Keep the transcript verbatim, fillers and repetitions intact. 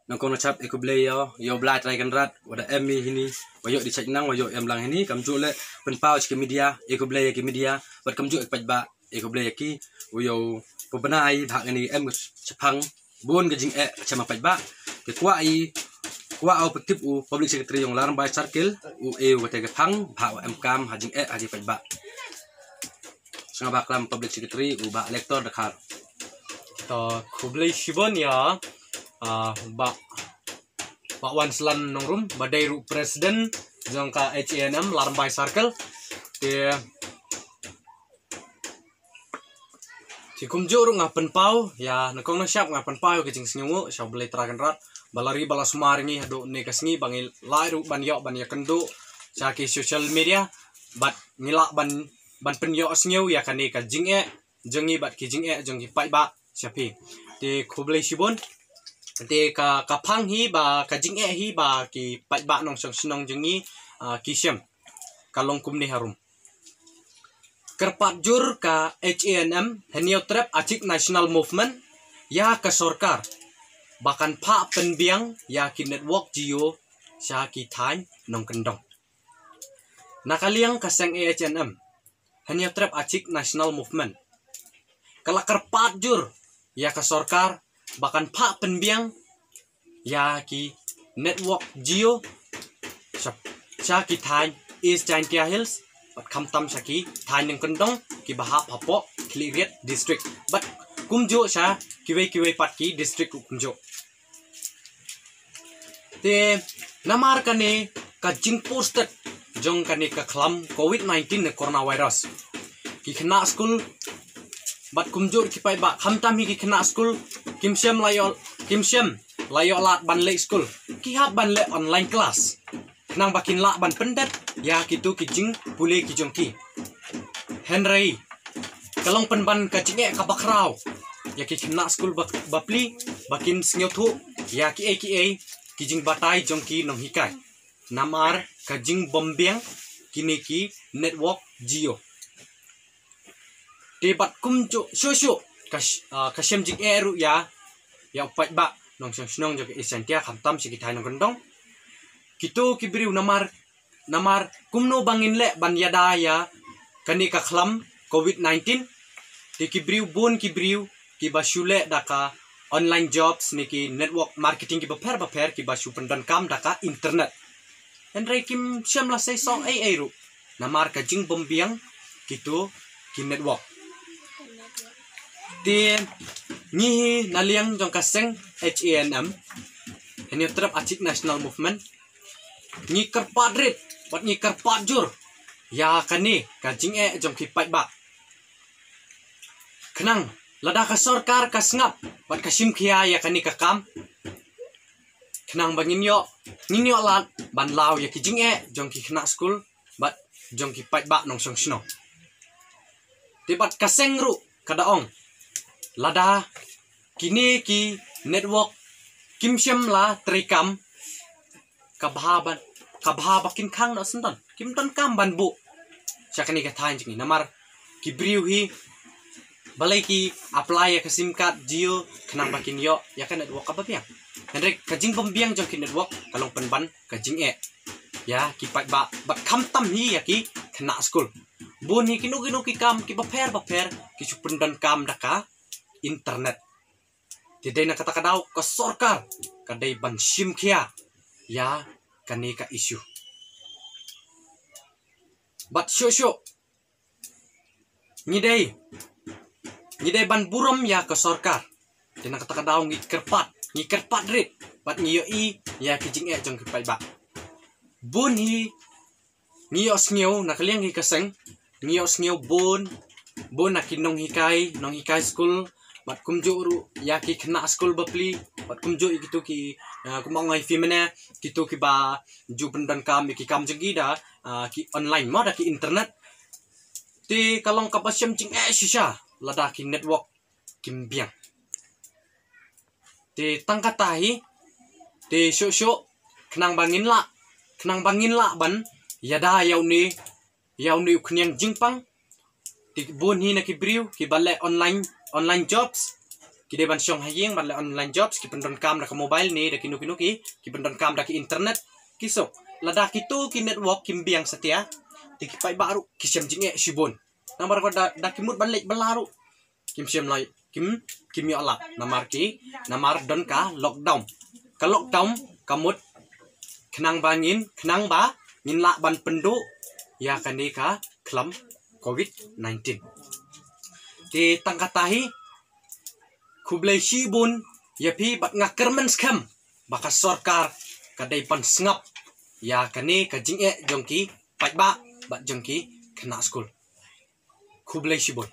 Nangkong na chap e khublei ïa, ïa u Blai Trai Kynrad, wa da em ïa hini, wa ïoh di chait nang, wa ïoh em lang hini, kam ju le pynpaw cha ki media, e khublei ïa ki media, bad kam ju e paidbah, e khublei ïa ki, u ïoh pynbna ai bha ngani em shaphang, bun ka jingeh cha ma paidbah, ki kwah i, kwah u pyntip u public secretary yong Ladrymbai Circle, u e u kate ka phang, bha u em kam, ha jingeh, ha ki paidbah. Sngewbha klam public secretary, u Bah Lector Dkhar. To khublei shibun ïa, ah, Bah, Bah Wan Slan Nongrum, ba dei ruh president, jong ka H A N M, Ladrymbai Circle. Te, te kumjuh ruh nga pynpaw, ïa, nangkong na shap nga pynpaw, ka jingsngewnguh, sha u Blai Trai Kynrad, ba la ri ba la sumar ngi haduh ne ka sngi, ba ngi lah ruh ban ïoh, ban ïakynduh, sha ki social media, bad ngi lah ban, ban pynïohsngew, ïa kane ka jingeh, jong ngi bad ki jingeh jong ki paidbah sha phi. Te khublei shibun. Te ka, ka phang hi ba, ka jingeh hi ba ki paidbah nongshong shnong jong ngi, ah, ki shem. Ka long kumne harum. Kyrpad jur ka H A N M, Hynñiewtrep Achik National Movement, ïa ka sorkar, ba kan phah pynbiang ïa ki network Jio sha ki thaiñ nongkyndong. Na ka liang ka seng A H N M, Hynñiewtrep Achik National Movement, ka la kyrpad jur ïa ka sorkar ba kan phah pynbiang ïa ki network Jio sha, sha ki thaiñ East Jaintia Hills, bad khamtam sha ki thaiñ nongkyndong kiba hap hapoh Khliehriat District, bad kumjuh sha kiwei kiwei pat ki district kumjuh. Te namar kane ka jingposted jong kane ka khlam covid nineteen ne coronavirus, ki khynnah skul bad kumjuh ki paidbah, khamtam hi ki khynnah skul, kim shem la ïoh, kim shem la ïoh lad ban leit skul, ki hap ban leh online class, khnang ba kin lah ban pyndep ïa kito ki jingpule ki jong ki. Hynrei ka long pynban ka jingeh kaba khraw ïa ki khynnah skul ba, bapli, ba kin sngewthuh ïa kiei kiei ki jingbatai jong ki nonghikai, namar ka jingbymbiang kine ki network Jio. Te bad kumjuh shuh shuh ka sh-, ah, ka shem jingeh ruh ïa, ïa u paidbah nongshong shnong jong ka East Jaintia, khamtam sha ki thaiñ nongkyndong. Kito ki briew namar, namar kumno ba ngin leh ban ïada ïa kane ka khlam covid nineteen. Te ki briew, bun ki briew kiba shu leh da ka online jobs ne ki network marketing kiba pher ba pher, kiba shu pyndonkam da ka internet. Hynrei kim shem la sei soh ei ei ruh namar ka jingbymbiang kito ki network. Te ngi hi na liang jong ka seng H A N M, Hynñiewtrep Achik National Movement, ngi kyrpad rit bad ngi kyrpad jur ïa kane ka jingeh jong ki paidbah, khnang lada ka sorkar ka sngap bad ka shim khia ïa kane ka kam, khnang ba ngin ïoh, ngin ïoh lad ban law ïa ki jingeh jong ki khynnah skul bad jong ki paidbah nongshong shnong. Te bad ka seng ruh ka da ong, lada kine ki network kim shem la treikam, ka bha ban, ka bha ba kin khang noh syndon, kim donkam ban buh sha kane ka thaiñ jong ngi, namar ki briew hi balei ki apply ïa ka sim card Jio, khnang ba kin ïoh ïa ka network kaba biang. Hynrei ka jingbymbiang jong ki network ka long pynban ka jingeh ïa ki paidbah bad khamtam hi ïa ki khynnah skul. Bun hi kino kino ki kam kiba pher ba pher ki shu pyndonkam da ka internet. Te dei na kata ka daw ka sorkar ka dei ban shim khia ïa kane ka issue. Bad shuh shuh ngi dei, ngi dei ban burom ïa ka sorkar. Te na kata ka daw ngi kyrpad, ngi kyrpad rit bad ngi ïohi ïa ki jingeh jong ki paidbah. Bun hi ngi ïohsngew na ka liang hi ka seng, ngi ïohsngew bun, bun na ki nonghikai, nonghikai skul, bad kumjuh ruh ïa ki khynnah skul bapli, bad kumjuh ïa kito ki, ah, kumba nga ong ïa phi mynne, kito kiba ju pyndonkam ïa ki kam jong ki da, ah, ki online mo da ki internet. Te ka long kaba shem jingeh shisha lada ki network kim biang. Te tang kata hi, te shuh shuh, khnang ba ngin lah, khnang ba ngin lah ban ïada ïa une, ïa une u khñiang jingpang. Te bun hi na ki briew kiba leh online, online jobs, ki dei ban shong ha ïing ban leh online jobs, ki pyndonkam da ka mobile ne da kino kino ki, ki pyndonkam da ki internet, ki suk. Lada kito ki network kim biang satia, te ki paidbah ruh ki shem jingeh shibun. Namar ba da, da ki mut ban leit bylla ruh kim shem lai, kim, kim ïoh lah namar ki, namar don ka lockdown. Ka lockdown ka mut khnang ba ngin, khnang ba ngin lah ban pynduh ïa kane ka khlam covid nineteen. Te tang kata hi, khublei shibun ïa phi bad nga kyrmen skhem ba ka sorkar ka dei ban sngap ïa kane ka jingeh jong ki paidbah bad jong ki khynnah skul. Khublei shibun.